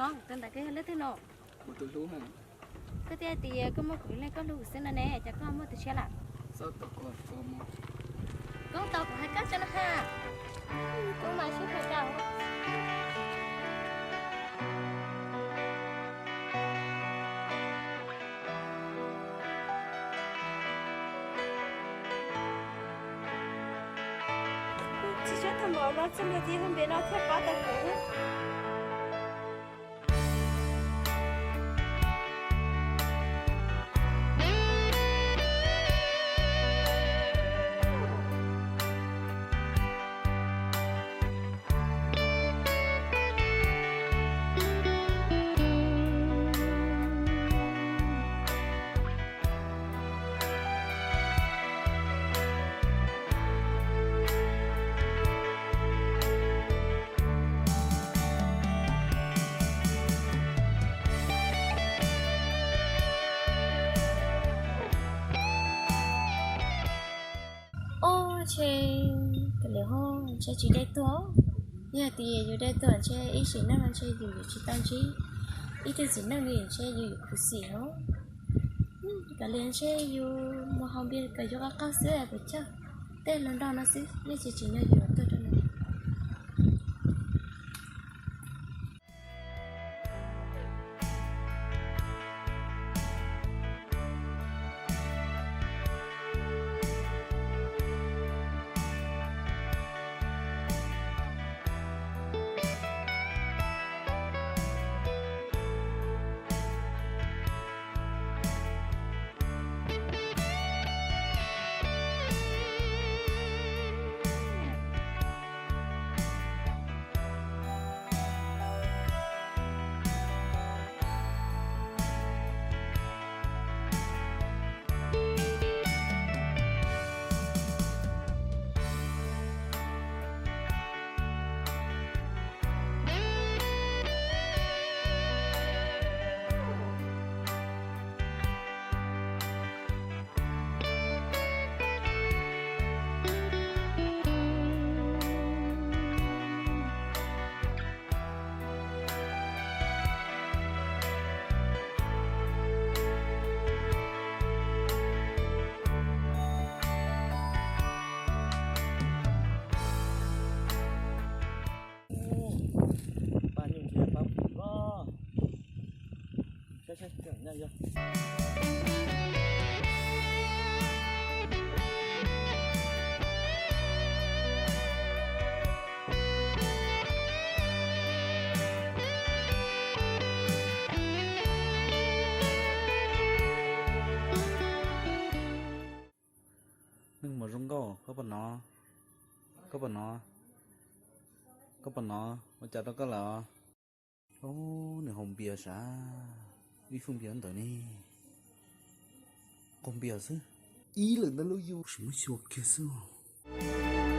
Tus ntawd koj yog leej twg no? Koj twb hais tias koj muaj kwv tij koj hlub kuv xwb no ne, cas koj muaj tus tshiab lawm? Koj tau kuv hais koj tso na ha. Koj mas sib phem dab. Tsis tshua tau npaum no txog ntua tim hu npe no thiaj pab tau kuv. Ob, ntshe kav liam ho ntshe tsis dai tuag. Yog hais tias yus dai tuag ntshe ib sim neej no ntshe yus yuav tsis tau ntsib ib tug txiv neej li, ntshe yus yuav khuv xim hos. Kav liam ntshe yus mus haus npias kom yuav qab qab xwb, pes tsawg tej hluas nraug no xwb, yeej tsis tsim nyog yus tuag rau no. Pab nyuj tsis yog pab pum ko. Saib saib, yog. Neeg mus zoo nkauj, koj puas hnov? Koj puas hnov? Koj puas hnov? Ua cas rau koj lawm? Ob, nws haus npias sav, ib fwj npias ntawd ne. Qaug npias xwb, ib lwm ntawd lub yus sim muab xyuas kiag xwb.